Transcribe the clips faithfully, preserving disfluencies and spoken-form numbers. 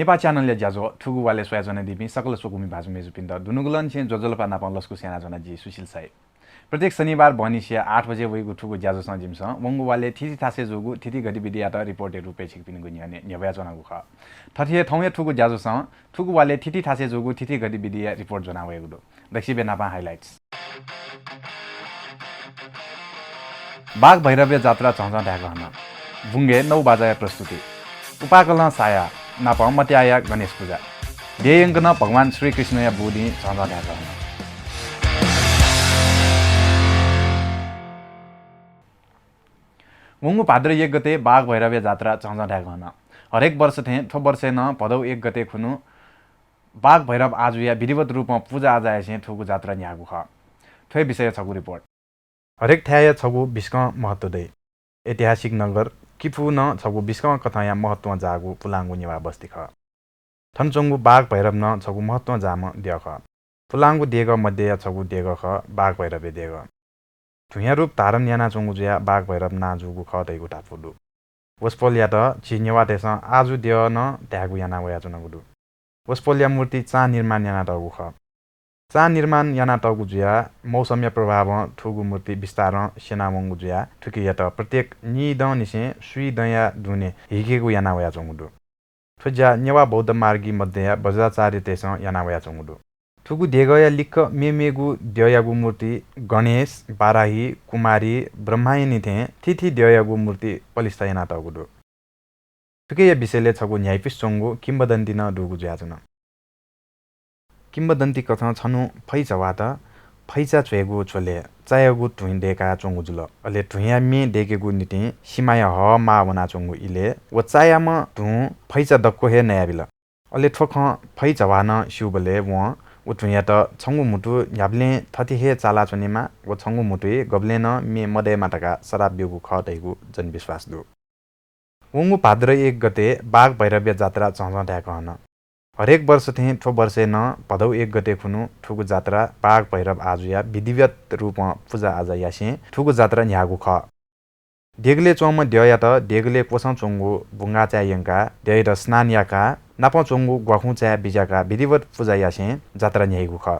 नेपाः च्यानलया ज्याझ्वः थुगु वालय् स्वयाच्वनादीपिं सकल स्वकुमि भाजु मय्जुपिन्त दुनुगलंनिसें ज्वजलपा नापं लसकुस यानाच्वना जि सुशील साई। प्रत्येक शनिबार बहनिसिया आठ बजे वइगु थुगु ज्याझ्वसं जिमिसं वंगु वालय् थीथी थासय् जूगु थीथी गतिविधियात रिपोर्टया रूपय् छिकपिनिगु न्ह्यःने न्ह्यब्वयाच्वनागु खः। थथे हे थौंया थुगु ज्याझ्वसं थुगु वालय् थीथी थासय् जूगु थीथी गतिविधिया रिपोर्ट ज्वनावयागु दु। दक्वसिबय् नापं highlights। बाघ भैरवया जात्रा झःझः धायेगु हन। बुंगय् नौ बाजाया प्रस्तुति। उपाकलं साया नापं मत्याःया गणेश पुजा। देय् यंकनं भगवान श्रीकृष्णया बूदिं झःझः धायेगु हन। वंगु भाद्र एक गते बाघ भैरवया जात्रा झःझः धायेगु हन। हरेक वर्ष थें थ्व वर्षय् नं भदौ एक गते खुन्हु बाघ भैरव आजुया विधिवत रूपं पुजा आजा यासें थुगु जात्रा न्ह्याःगु खः। थ्व हे विषयय् छगू रिपोर्ट। हरेक थाय्‌या छगू बिस्कं महत्व दइ। ऐतिहासिक नगर किपू नं छगू बिस्कं कथंया महत्वं जाःगु पुलांगु नेवाः बस्ती खः। थन च्वंगु बाघ भैरव नं छगू महत्वं जाःम्ह द्यः खः। पुलांगु देगः मध्यया छगू देगः खः बाघ भैरवया देगः। धुँया रूप धारण यानाच्वंगु जुयाः बाघ भैरव नां जूगु खः धइगु धापू दु। वसपोलयात झी नेवाःतय्‌सं आजु द्यः नं धायेगु याना वयाच्वनागु दु। वसपोलया मूर्ति चां निर्माण यानातःगु खः। चां निर्माण यानातःगु जुयाः मौसमया प्रभावं थुगु मूर्ति बिस्तारं स्यनावंगु जुयाः थुकियात प्रत्येक निदँनिसें स्वीदँया दुने हिकेगु याना वयाच्वंगु दु। थ्व ज्या नेवाः बौद्ध मार्गी मध्यया बज्राचार्यतय्‌सं याना वयाच्वंगु दु। थुगु देगःया लिक्क मेमेगु द्यःयागु मूर्ति गणेश, बाराही, कुमारी, ब्रह्मायणी थें थीथी द्यःयागु मूर्ति पलिस्था यानातःगु दु। थुकिया विषयलय् छगू न्ह्याइपुसे च्वंगु किंवदन्ती नं दुगु जुयाच्वन। किंवदन्ती कथं छन्हु फैजवाःत फैचा च्वयेगु झ्वलय् चायागु धुँ दय्‌का च्वंगु जुल। अले धुँया म्ये दय्‌केगु निंतिं सिमाया हः माः वनाच्वंगु इलय् व चायाम्ह धुँ फैचा दक्व हे नयाबिल। अले थ्व खँ फैजवालं स्यूबलय् वं व धुँयात छंगु म्हुतु न्ह्याबलें थथे हे चालाच्वनेमा व छंगु म्हुतुइ गबलें नं म्ये मदयेमा धकाः सराप ब्यूगु खः धइगु जनविश्वास दु। वंगु भाद्र एक गते बाघ भैरवया जात्रा झःझः धायेगु हन। हरेक वर्ष थें थ्व वर्षय् नं भदौ एक गते खुन्हु थुगु जात्रा बाघ भैरव आजुया विधिवत रूपं पुजा आजा यासें थुगु जात्रा न्ह्याःगु खः। देगलय् च्वंम्ह द्यःयात देगलय् क्वसं च्वंगु बुंगाःचाय् यंकाः द्यःयात स्नान याकाः नापं च्वंगु ग्वाखुंचाय् बिज्याकाः विधिवत पुजा यासें जात्रा न्ह्याइगु खः।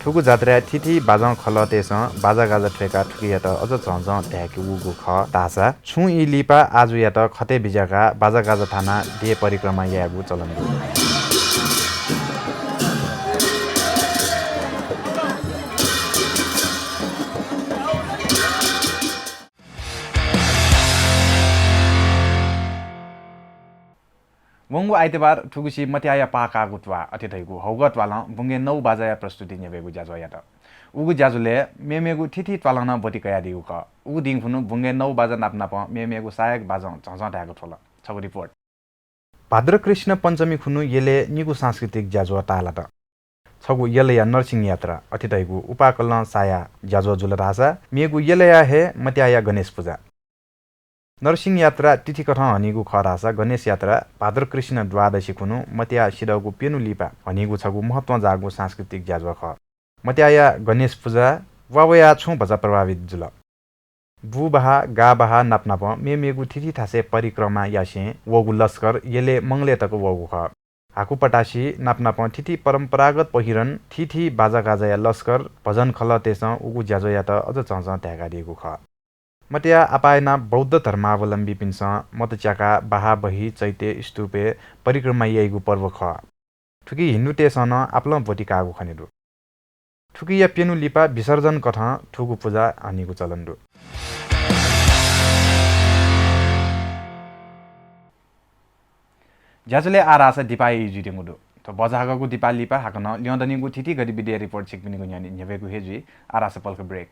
थुगु जात्राय् थीथी बाजं खलःतय्‌सं बाजागाजा थ्वय्‌काः थुकियात अझ झःझः धायेके वूगु खः धाःसा छुं ई लिपा आजुयात खतय् बिज्याकाः बाजागाजा थानाः देय् परिक्रमा यायेगु चलन दु। वंगु आइतबार थुगुसी मत्याःया पाः काःगु त्वाः अथे धइगु हौगः त्वालं बुंगय् नौ बाजाया प्रस्तुति न्ह्यब्वयेगु ज्याझ्वः यात। उगु ज्याझ्वलय् मेमेगु थीथी त्वालं नं ब्वति कयादीगु खः। उगु दिं खुन्हु बुंगय् नौ बाजा नाप नापं मेमेगु सायक बाजं झःझः धायेगु थ्वल। छगू रिपोर्ट। भाद्र कृष्ण पञ्चमी खुन्हु यलय् निगू सांस्कृतिक ज्याझ्वः ताःलात। छगू यलया नरसिंह यात्रा अथे धइगु उपाकलं साया ज्याझ्वः जुल धाःसा मेगु यलया हे मत्याःया गणेश पुजा। नरसिंह यात्रा तिथिकथं हनीगु खः धाःसा गणेश यात्रा भाद्र कृष्ण द्वादशी खुन्हु मत्याः सिधःगु प्यन्हु लिपा हनीगु छगू महत्वं जाःगु सांस्कृतिक ज्याझ्वः खः। मत्याःया गणेश पुजा वा वयाः छुं भचा प्रभावित जुल। बु बहाः, गा बहाः नाप नापं मेमेगु थीथी थासय् परिक्रमा यासें वःगु लस्कर यलय् मंगलय् तक वःगु खः। हाकु पटासी नाप नापं थीथी परम्परागत पहिरन, थीथी बाजागाजाया लस्कर, भजन खलःतय्‌सं उगु ज्याझ्वःयात अझ झःझः धाय्‌कादीगु खः। मत्याः आपाः यानाः बौद्ध धर्मावलम्बीपिन्सं मत च्याकाः बहाः बही चैत्य स्तूपय् परिक्रमा याइगु पर्व खः। थुकी हिन्दूतय्‌सं नं आपालं ब्वति काःगु खने दु। थुकिया प्यन्हु लिपा विसर्जन कथं थुगु पुजा हनीगु चलन दु। ज्याझ्वलय् आः धाःसा दिपाया ई जुइत्यंगु दु। थ्व बचाहाकःगु दिपा लिपा हाकनं ल्यं दनिगु थीथी गतिविधिया रिपोर्ट छिकपिनिगु न्ह्यःने न्ह्यब्वयेगु हे जुइ। आः धाःसा पलख ब्रेक।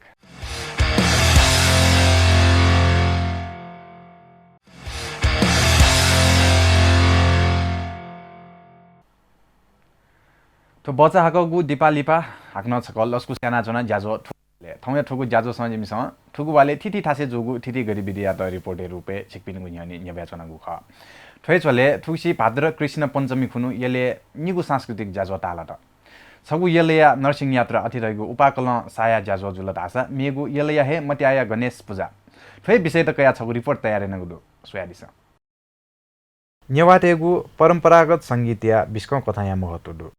थ्व बचाहाकःगु दिपा लिपा हाकनं छकः लसकुस यानाच्वना ज्याझ्वः थु-, थौंया थुगु ज्याझ्वःसं जिमिसं थुगु वालय् थीथी थासय् जूगु थीथी गतिविधियात रिपोर्टया रूपय् छिकपिनिगु न्ह्यःने न्ह्यब्वयाच्वनागु खः। थ्व हे झ्वलय् थुगुसी भाद्र कृष्ण पञ्चमी खुन्हु यलय् निगू सांस्कृतिक ज्याझ्वः ताःलात। छगू यलया नरसिंह यात्रा अथे धइगु उपाकलं साया ज्याझ्वः जुल धाःसा मेगु यलया हे मत्याया गणेश पुजा। थ्व हे विषयत कयाः छगू report तयार यानागु दु, स्वयादिसँ। नेवाःतय्गु परम्परागत संगीतया बिस्कं कथंया महत्व दु।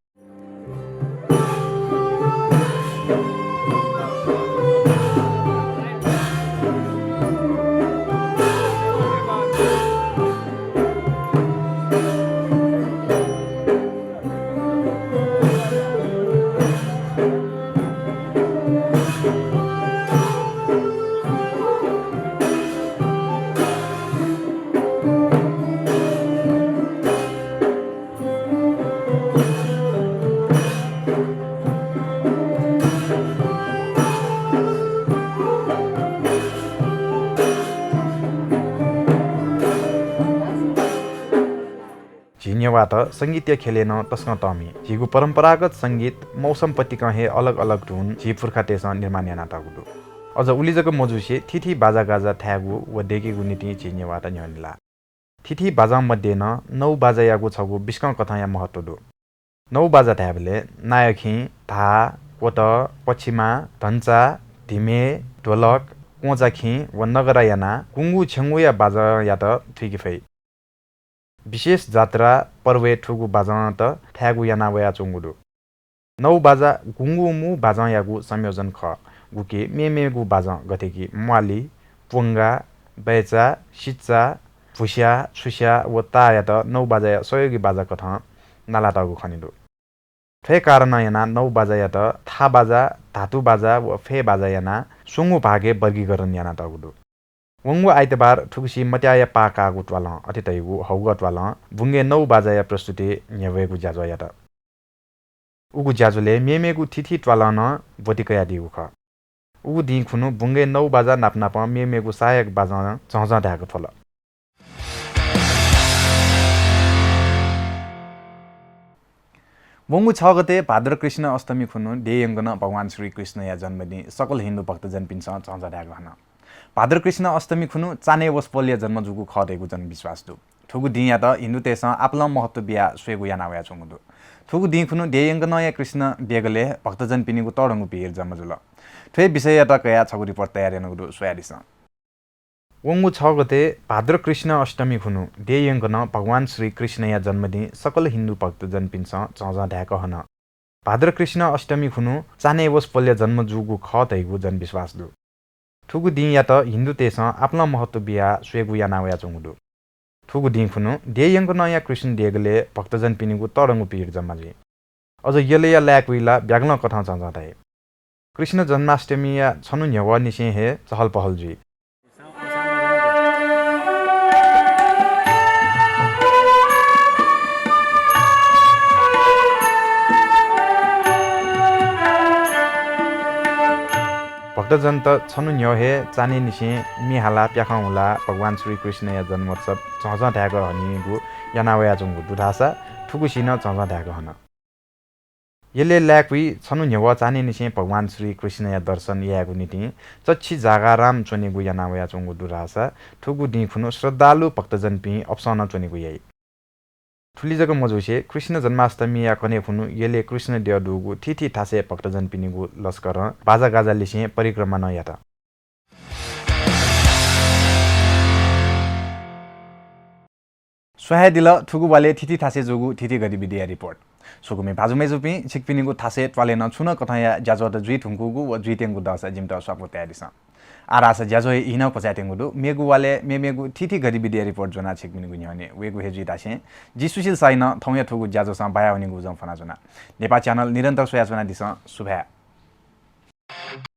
झी नेवाःत संगीतया ख्यलय् नं तसकं तःमि। झीगु परम्परागत संगीत मौसम पतिकं हे अलग अलग धुन झी पुर्खातय्सं निर्माण यानातःगु दु। अझ उलि जक मजुसे थीथी बाजागाजा थायेगु व दय्केगु निंतिं झी नेवाःत न्ह्यःने लाः। थीथी बाजां मध्ये नं नौ बाजायागु छगू बिस्कं कथंया महत्व दु। नौ बाजा धायेबलय् नायखिं, धाः, क्वतः, पछिमा, धन्चा, धिमे, ढोलक, क्वंचाखिं व नगरा यानाः गुंगू छेंगूया बाजांयात थुइके फइ। विशेष जात्रा पर्वय् थुगु बाजांत थायेगु याना वयाच्वंगु दु। नौ बाजा गुंगू मू बाजांयागु संयोजन खः, गुकी मेमेगु बाजं गथे कि म्वाली, प्वंगा, बैचा, सिच्चा, भुस्या, छुस्या व ताःयात नौ बाजाया सहयोगी बाजा कथं नालातःगु खने दु। थ्व हे कारणं यानाः नौ बाजायात थाः बाजा, धातु बाजा व फय् बाजा यानाः स्वंगू भागय् वर्गीकरण यानातःगु दु। वंगु आइतबार थुगुसी मत्याया पाः काःगु त्वालं, अथे धइगु हौगः त्वालं बुंगय् नौ बाजाया प्रस्तुति न्ह्यब्वयेगु ज्याझ्वः यात। उगु ज्याझ्वलय् मेमेगु थीथी त्वालं नं ब्वति कयादीगु खः। उगु दिं खुन्हु बुंगय् नौ बाजा नापनापं मेमेगु सहायक बाजं झःझः धायेक थ्वल। वंगु छ गते भाद्र कृष्ण अष्टमी खुन्हु देय् यंकनं भगवान श्री कृष्णया जन्मदिं सकल हिन्दू भक्तजनपिन्सं झःझः धायेक हन। भाद्र कृष्ण अष्टमी खुन्हु चान्हय् वसपोलया जन्म जूगु खः धइगु जनविश्वास दु। थुगु दिंयात हिन्दूतय्सं आपालं महत्व बियाः स्वयेगु याना वयाच्वंगु दु। थुगु दिं खुन्हु देय् यंकनंया कृष्ण देगलय् भक्तजनपिनिगु तःधंगु भीड जम्मा जुल। थ्व हे विषययात कयाः छगू report तयार यानागु दु, स्वयादिसँ। वंगु छ गते भाद्र कृष्ण अष्टमी खुन्हु देय् यंकनं भगवान श्री कृष्णया जन्मदिं सकल हिन्दू भक्तजनपिन्सं झःझः धायेक हन। भाद्र कृष्ण अष्टमी खुन्हु चान्हय् वसपोलया जन्म जूगु खः धइगु जनविश्वास दु। थुगु दिंयात हिन्दूतय्सं आपालं महत्व बियाः स्वयेगु याना वयाच्वंगु दु। थुगु दिं खुन्हु देय् यंकनंया कृष्ण देगलय् भक्तजनपिनिगु तःधंगु भीड जम्मा जुइ। अझ यलया लाय्कुइ ला ब्यागलं कथं झःझः धाइ। कृष्ण जन्माष्टमीया छन्हु न्ह्यवःनिसें हे चहलपहल जुइ। भक्तजनत छन्हु न्ह्यः हे चान्हय्निसें म्ये हालाः प्याखं हुलाः भगवान श्री कृष्णया जन्मोत्सव झःझः धायेक हनीगु याना वयाच्वंगु दु धाःसा थुगुसी नं झःझः धायेक हन। यलय् लाय्कुइ छन्हु न्ह्यवः चान्हय्निसें भगवान श्री कृष्णया दर्शन यायेगु निंतिं चच्छि जागाराम च्वनेगु याना वयाच्वंगु दु धाःसा थुगु दिं खुन्हु श्रद्धालु भक्तजनपिं अपसं नं च्वनेगु याइ। थुलि जक मजुसे कृष्ण जन्माष्टमीया कन्हय् खुन्हु यलय् कृष्ण द्यः दुगु थीथी थासय् भक्तजनपिनिगु लस्करं बाजागाजालिसें परिक्रमा नं यात। स्वयादिल थुगु वालय् थीथी थासय् जूगु थीथी गतिविधिया report। स्वकुमि भाजु मय्जुपिं, छिकपिनिगु थासय् त्वालय् नं छुं नं कथंया ज्याझ्वःत जुइ धुंकूगु व जुइत्यंगु दःसा जिमित स्वापू तयादिसँ। आः धाःसा ज्याझ्वः हे इहिनं क्वचायेत्यंगु दु। मेगु वालय् मेमेगु थीथी गतिविधिया report ज्वनाः छिकपिनिगु न्ह्यःने वयेगु हे जुइ धासें जि सुशील शाहीं थौंया थुगु ज्याझ्वःसं बायावनीगु उजं फ्वनाच्वना। नेपाः channel निरन्तर स्वयाच्वनादिसँ। सुभाय्।